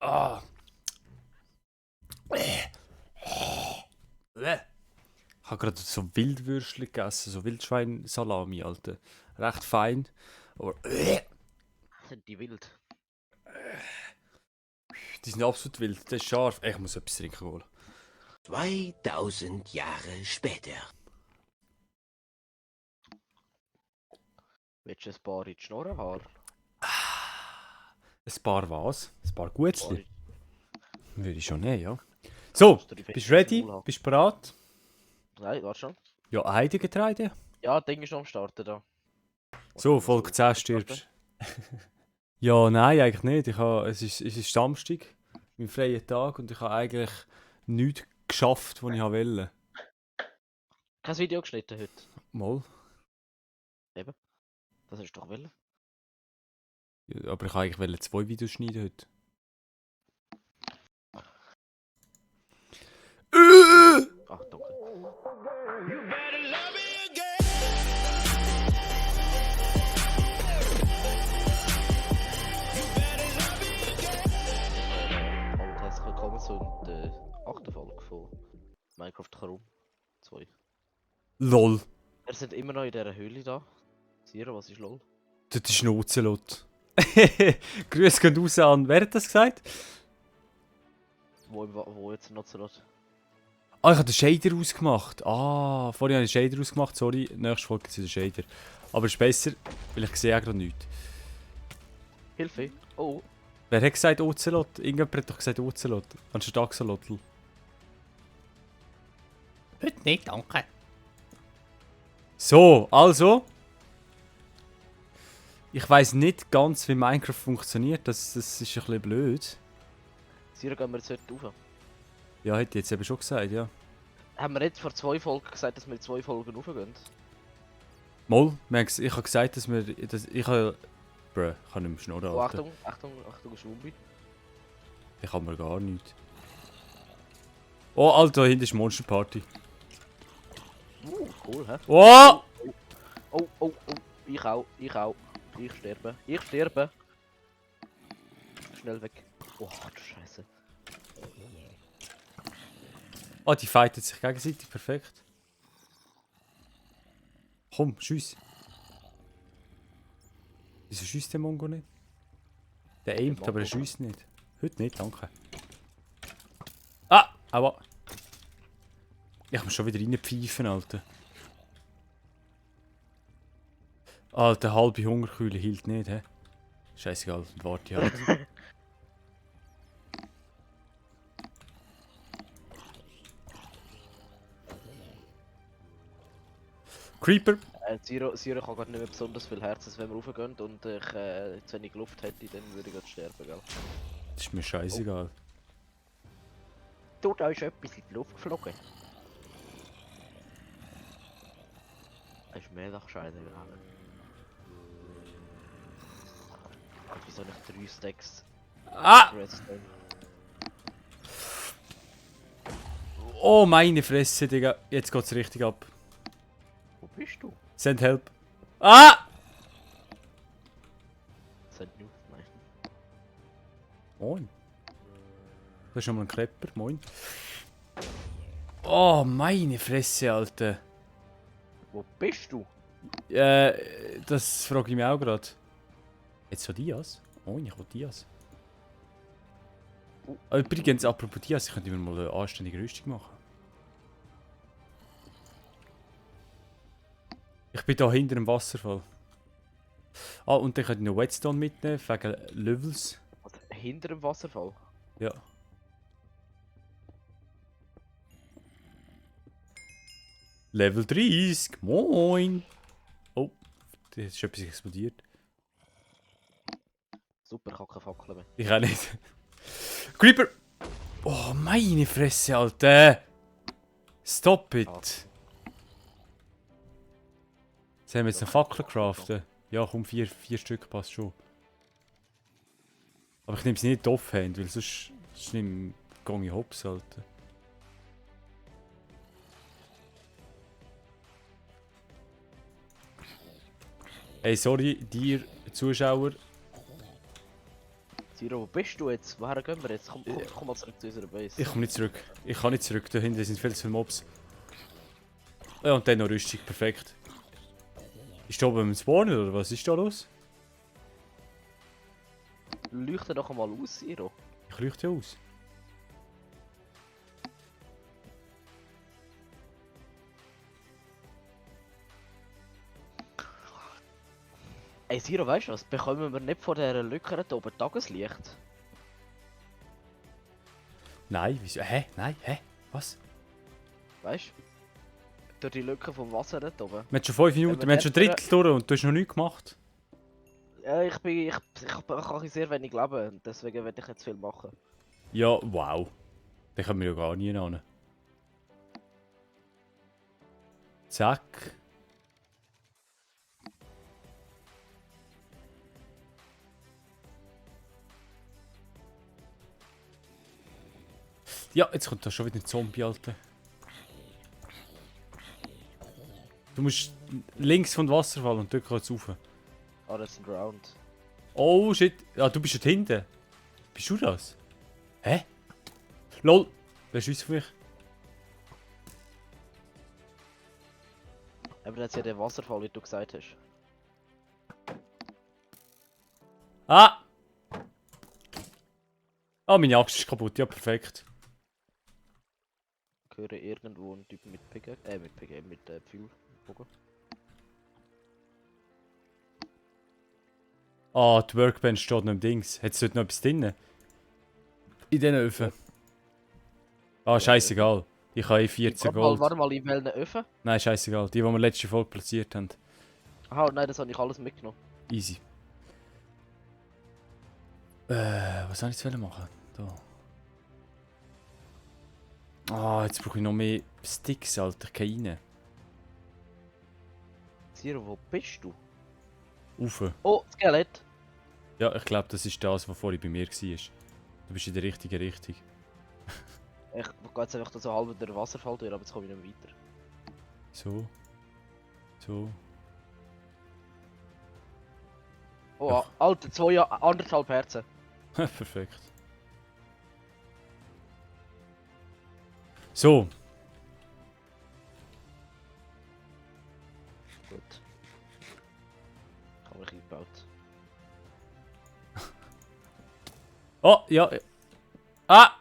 Ah. Ich habe gerade so Wildwürstchen gegessen, so Wildschweinsalami, Alter. Recht fein. Aber Sind die wild? die sind absolut wild. Das ist scharf. Ich muss etwas trinken holen. 2000 Jahre später. Willst du ein paar in die Schnorrenhaar? Ein paar was? Ein paar Gutzli? Paar Würde ich schon nehmen, ja. So, Musst du die bist fest du ins ready? Maul haben. Bist du bereit? Nein, warte schon. Ja, Heidegetreide. Ja, das Ding ist noch am Starten da. So, Folge 10 stirbst. Ja, nein, eigentlich nicht. Es ist Samstag, mein freier Tag, und ich habe eigentlich nichts geschafft, was ich wollte. Kein Video geschnitten heute. Mal. Das hast du doch wollen. Ja, aber ich wollte eigentlich 2 Videos schneiden heute. Ach, danke. Hallo und herzlich willkommen zur 8. Folge von Minecraft Herum 2. LOL. Wir sind immer noch in dieser Höhle da. Sira, was ist LOL? Das ist ein Ozelot. Grüß gehen raus an. Wer hat das gesagt? Wo jetzt noch so Ah, ich habe den Shader ausgemacht. Ah, vorhin habe ich den Shader ausgemacht. Sorry, nächste Folge ist der Shader. Aber es ist besser, weil ich sehe gerade nichts. Hilfe! Oh! Wer hat gesagt Ozelot? Irgendjemand hat doch gesagt Ozelot. Anstatt Axolotl. Heute nicht, danke. So, also. Ich weiß nicht ganz, wie Minecraft funktioniert. Das ist ein bisschen blöd. Sira, gehen wir jetzt heute rauf. Ja, hätte ich jetzt eben schon gesagt, ja. Haben wir nicht vor 2 Folgen gesagt, dass wir in 2 Folgen raufgehen? Mal, ich habe gesagt, dass wir. Ich habe. Bruh, ich kann nicht mehr schnurren, Oh, Alter. Achtung, Achtung, Achtung, Schwumbi. Ich kann mir gar nichts. Oh, Alter, da hinten ist Monster Party. Cool, hä? Oh! Oh, oh, oh. Ich auch, ich auch. Ich sterbe. Ich sterbe. Schnell weg. Oh, du Scheiße. Oh, die fighten sich gegenseitig, perfekt. Komm, schiess. Wieso schiesst der Mongo nicht? Der aimt, aber er schiesst nicht. Heute nicht, danke. Ah, aber. Ich muss schon wieder reinpfeifen, Alter. Alter, halbe Hungerkühle hielt nicht, hä? Scheißegal, warte halt. Creeper! Zero kann gerade nicht mehr besonders viel Herz, wenn wir raufgehen und ich zu wenig Luft hätte, dann würde ich gerade sterben, gell? Das ist mir scheißegal. Du, da ist etwas in die Luft geflogen. Das ist mir doch scheißegal. Wieso nicht 3 Stacks Ah! Redstone? Oh, meine Fresse, Digga. Jetzt geht's richtig ab. Wo bist du? Send help. Ah! Send News, nein. Moin. Da ist schon mal ein Krepper, moin. Oh, meine Fresse, Alter. Wo bist du? Das frage ich mich auch gerade. Jetzt so Dias? Moin, ich will Dias. Übrigens, apropos Dias, ich könnte mir mal eine anständige Rüstung machen. Ich bin da hinter dem Wasserfall. Ah, und dann könnte ich noch Whetstone mitnehmen, wegen Levels. Was? Hinter dem Wasserfall? Ja. Level 30, moin! Oh, da ist etwas explodiert. Super, ich habe keine Fackel mehr. Ich auch nicht. Creeper! Oh, meine Fresse, Alter! Stop it! Jetzt haben wir jetzt eine Fackel craften. Ja, komm, 4 Stück passt schon. Aber ich nehme sie nicht offhand, weil sonst gehe ich hops, Alter. Hey, sorry, dir Zuschauer. Siro, wo bist du jetzt? Woher gehen wir jetzt? Komm mal zurück zu unserer Base. Ich komme nicht zurück. Ich kann nicht zurück. Da hinten sind viel zu viele Mobs. Ja, und dann noch Rüstung. Perfekt. Ist da oben im Spawner oder was ist da los? Leuchte doch einmal aus, Siro. Ich leuchte ja aus. Ey Siro, weißt du was? Bekommen wir nicht von dieser Lücke da oben Tageslicht? Nein, wieso? Hä? Nein, hä? Was? Weißt du? Durch die Lücke vom Wasser dort oben. Wir haben schon 5 Minuten, wir haben schon ein Drittel durch und du hast noch nichts gemacht. Ja, ich kann sehr wenig leben, deswegen werde ich jetzt viel machen. Ja, wow. Den können wir ja gar nie hin. Zack. Ja, jetzt kommt da schon wieder ein Zombie, Alter. Du musst links vom Wasserfall und dort geht's rauf. Ah, das ist ein Round. Oh shit. Ja, du bist dort hinten. Bist du das? Hä? LOL. Wer schießt auf mich? Aber jetzt ja der Wasserfall, wie du gesagt hast. Ah! Ah, meine Axt ist kaputt. Ja, perfekt. Ich höre irgendwo einen Typ mit mit Pfeilbogen. Ah, die Workbench steht noch im Dings. Hat es dort noch etwas drin? In diesen Öfen. Ah, scheißegal. Ich habe 14 Gold. Warte mal, in welchen Öfen? Nein, scheißegal. Die wir letzte Folge platziert haben. Aha, nein, das habe ich alles mitgenommen. Easy. Was soll ich jetzt machen? Da. Ah, jetzt brauche ich noch mehr Sticks, Alter. Keine. Siro, wo bist du? Ufe. Oh, Skelett! Ja, ich glaube, das ist das, was vorhin bei mir war. Du bist in der richtigen Richtung. Ich gehe jetzt einfach so halb durch den Wasserfall durch, aber jetzt komme ich nicht mehr weiter. So. So. Oh, Ja. Alter, 1,5 Herzen. Perfekt. So. Gut. Ich habe mich eingebaut. Oh, ja. Ah!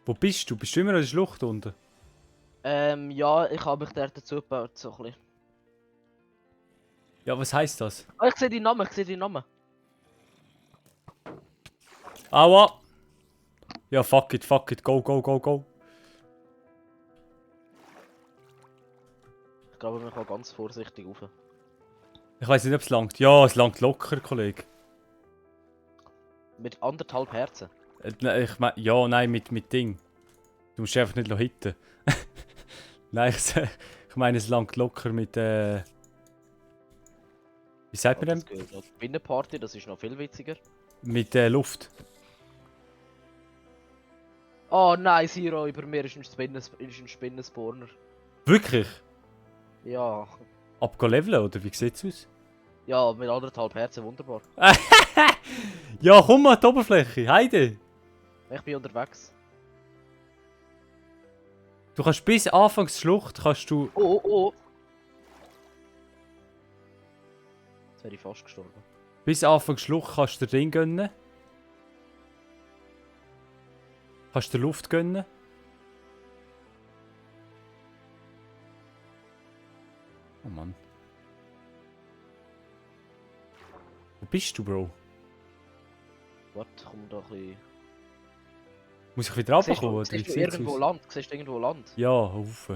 Wo bist du? Bist du immer in der Schlucht unten? Ja, ich habe mich dort dazu gebaut, so ein bisschen. Ja, was heisst das? Ah, ich sehe deinen Namen, ich sehe deinen Namen. Aua! Ja, fuck it, go, go, go, go. Ich glaube, man kann ganz vorsichtig rauf. Ich weiß nicht, ob es langt. Ja, es langt locker, Kollege. Mit 1,5 Herzen. Ich mein, ja, nein, mit Ding. Du musst einfach nicht hitten. Nein, ich meine, es langt locker mit, wie sagt man dem? Das gehört Binnenparty, das ist noch viel witziger. Mit Luft. Oh nein, Siro, über mir ist ein Spinnenspawner. Wirklich? Ja. Leveln, oder wie sieht's aus? Ja, mit 1,5 Herzen, wunderbar. Ja, komm mal an die Oberfläche, heide! Ich bin unterwegs. Du kannst bis Anfangs Schlucht, kannst du... Oh, oh, oh. Jetzt wäre ich fast gestorben. Bis Anfangs Schlucht kannst du dir Ding gönnen. Kannst du dir Luft gönnen. Oh Mann. Wo bist du, Bro? Warte, komm da ein bisschen... Muss ich wieder runterkommen, oder wie Siehst du sieht's irgendwo aus? Land? Siehst du irgendwo Land? Ja, rauf.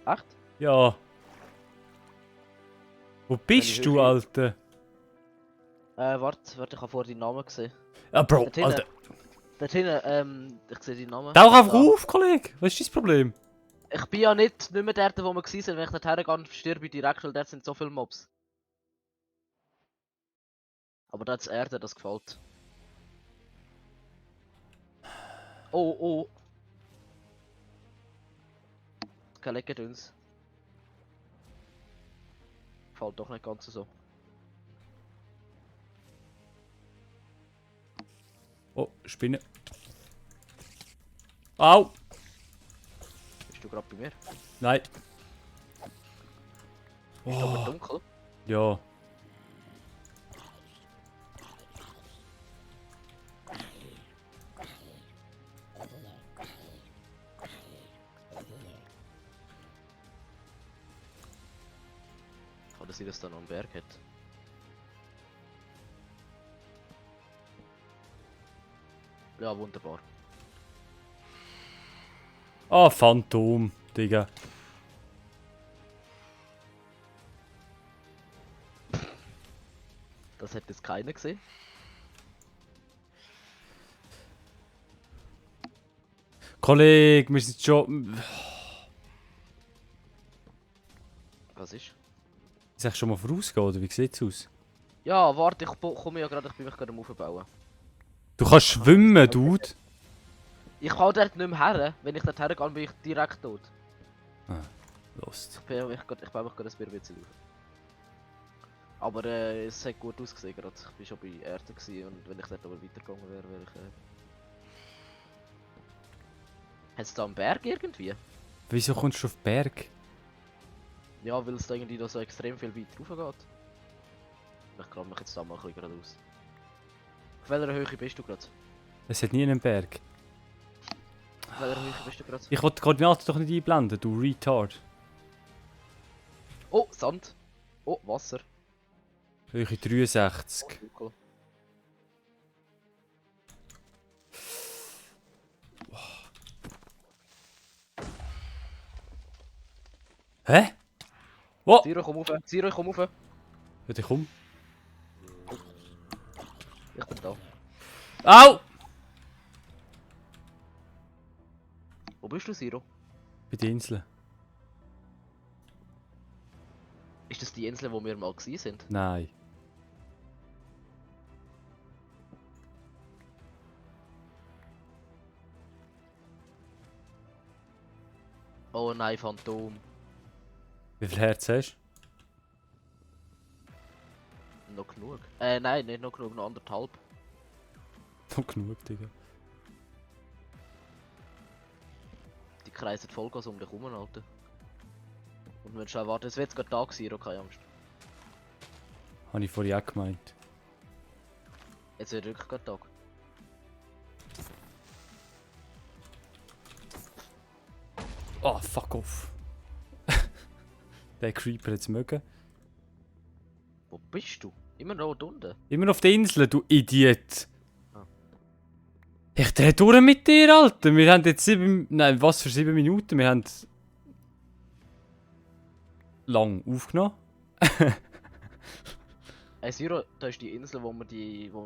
Echt? Ja. Wo bist ich du, wirklich- Alter? Warte, ich habe vorher deinen Namen gesehen. Ah, Bro, Dort hinten. Alter. Dort hinten, ich sehe deinen Namen. Tauch einfach Ah, auf, Kollege. Was ist dein Problem? Ich bin ja nicht mehr dort, wo wir waren. Wenn ich dort hergehe, sterbe ich direkt, weil dort sind so viele Mobs. Aber dort ist Erde, das gefällt. Oh, oh. Skeletgedöns. Gefällt doch nicht ganz so. Oh, Spinne. Au! Bist du gerade bei mir? Nein. Ist aber Oh, dunkel. ja. Kann das sein, dass da noch einen Berg hat? Ja, wunderbar. Ah, Phantom, Digga. Das hat jetzt keiner gesehen. Kollege, wir sind schon... Was ist? Soll ich schon mal vorausgehen, oder wie sieht's aus? Ja, warte, komme ja gerade, ich bin mich gerade am Aufbauen. Du kannst schwimmen, Dude. Ich kann dort nicht mehr her. Wenn ich dort hergehe, bin ich direkt tot. Lost. Ich baue mich gerade ein bisschen auf. Aber es hat gut ausgesehen gerade. Ich war schon bei Erde gewesen, und wenn ich dort aber weitergegangen wäre, wäre ich... Hat es da einen Berg irgendwie? Wieso kommst du auf den Berg? Ja, weil es da irgendwie da so extrem viel weiter rauf geht. Ich grabe mich jetzt da mal ein bisschen geradeaus. Auf welcher Höhe bist du gerade? Es hat nie einen Berg. Auf welcher Höhe bist du gerade? Ich wollte die Koordinaten doch nicht einblenden, du Retard. Oh, Sand! Oh, Wasser! Höhe 63. Cool. Hä? Wo? Zero, komm rauf! Zero, komm rauf! Warte, komm. Ich bin da. Au! Wo bist du, Zero? Bei der Insel. Ist das die Insel, wo wir mal gewesen sind? Nein. Oh nein, Phantom. Wie viel Herz hast Noch genug. Nein, nicht noch genug, noch anderthalb. du? Noch genug, Digga. Die kreisen Vollgas um dich herum, Alter. Und wenn du schon warten, es wird gerade Tag sein, keine Angst. Habe ich vorhin auch gemeint. Jetzt wird wirklich gerade Tag. Oh, fuck off. Der Creeper hat's mögen. Wo bist du? Immer noch da unten? Immer auf der Insel, du Idiot. Ah. Ich dreh durch mit dir, Alter. Wir haben jetzt 7... Nein, was für 7 Minuten? Wir haben... lang aufgenommen. Hey Siro, da ist die Insel, wo wir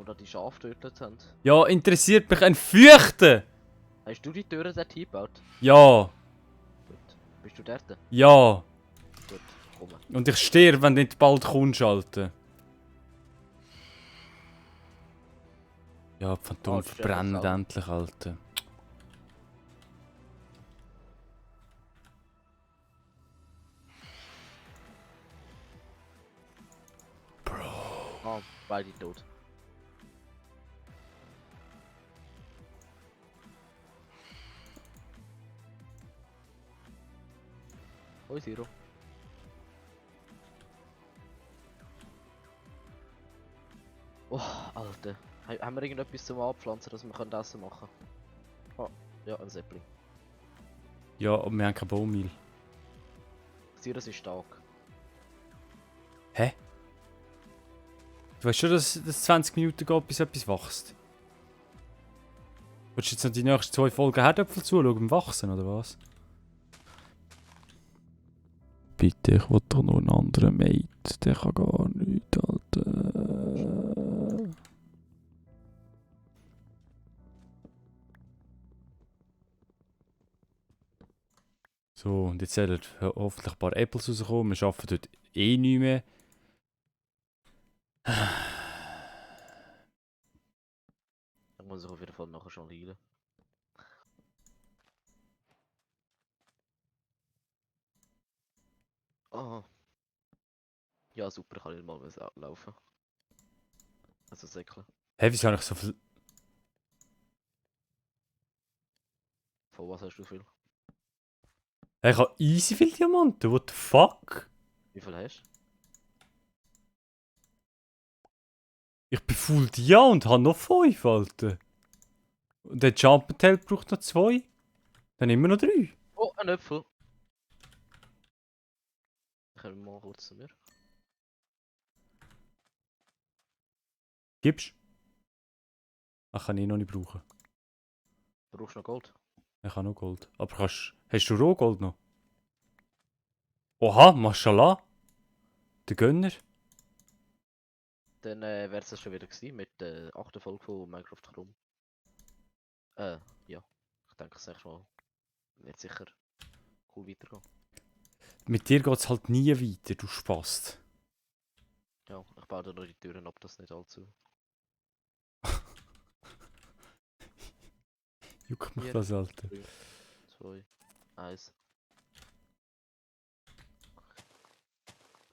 da die Schafe getötet haben. Ja, interessiert mich ein Fürchten. Hast du die Türen dort hingebaut? Ja, Gut. Bist du dort? ja. Gut, komm. Und ich sterbe, wenn du nicht bald kommst, Alter. Ja, die Phantom Ah, das ist verbrennt einfach endlich, Alter. Ah, beide tot. Hoi Siro. Oh, Alter. Haben wir irgendetwas zum Anpflanzen, dass wir Essen machen können? Ah, ja, ein Säppling. Ja, aber wir haben kein Baummehl. Siro, es ist stark. Hä? Du weißt schon, dass es 20 Minuten geht, bis etwas wächst? Willst du jetzt noch die nächsten 2 Folgen Herdöpfel zuschauen beim Wachsen, oder was? Bitte, ich will doch nur einen anderen Mate. Der kann gar nichts, Alter. So, und jetzt sollen hoffentlich ein paar Apples rauskommen. Wir schaffen dort eh nichts mehr. Ich muss ich auf jeden Fall nachher schon heilen. Ah. Ja, super, kann ich mal laufen. Also säckeln. Hä, wieso habe ich so viel... Von was hast du viel? Ich habe easy viel Diamanten, what the fuck? Wie viel hast du? Ich bin full Dia und habe noch 5, Alter. Und der Jump Tail braucht noch 2. Dann immer noch 3. Oh, ein Äpfel. Ich habe mal kurz zu mir. Gibst? Ach, kann ich noch nicht brauchen. Brauchst du noch Gold? Ich habe noch Gold. Aber hast du Rohgold noch? Oha, Mashallah. Der Gönner. Dann wäre es das schon wieder gewesen mit der 8. Folge von Minecraft Chrome. Ja. Ich denke, das nächste Mal wird sicher cool weitergehen. Mit dir geht es halt nie weiter, du Spast. Ja, ich baue da noch die Türen ab, das nicht allzu. Juckt mich Hier. das, Alter. 3, 2, 1.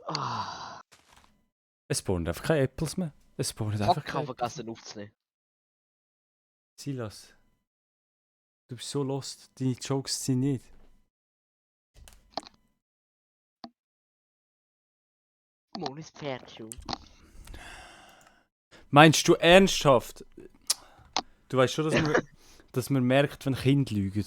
Ah, Es spawnen einfach keine Apples mehr. Es spawnen einfach fuck, ich keine habe vergessen aufzunehmen. Silas. Du bist so lost. Deine Jokes sind nicht. Mon ist fertig. Meinst du ernsthaft? Du weißt schon, dass man merkt, wenn Kinder lügen.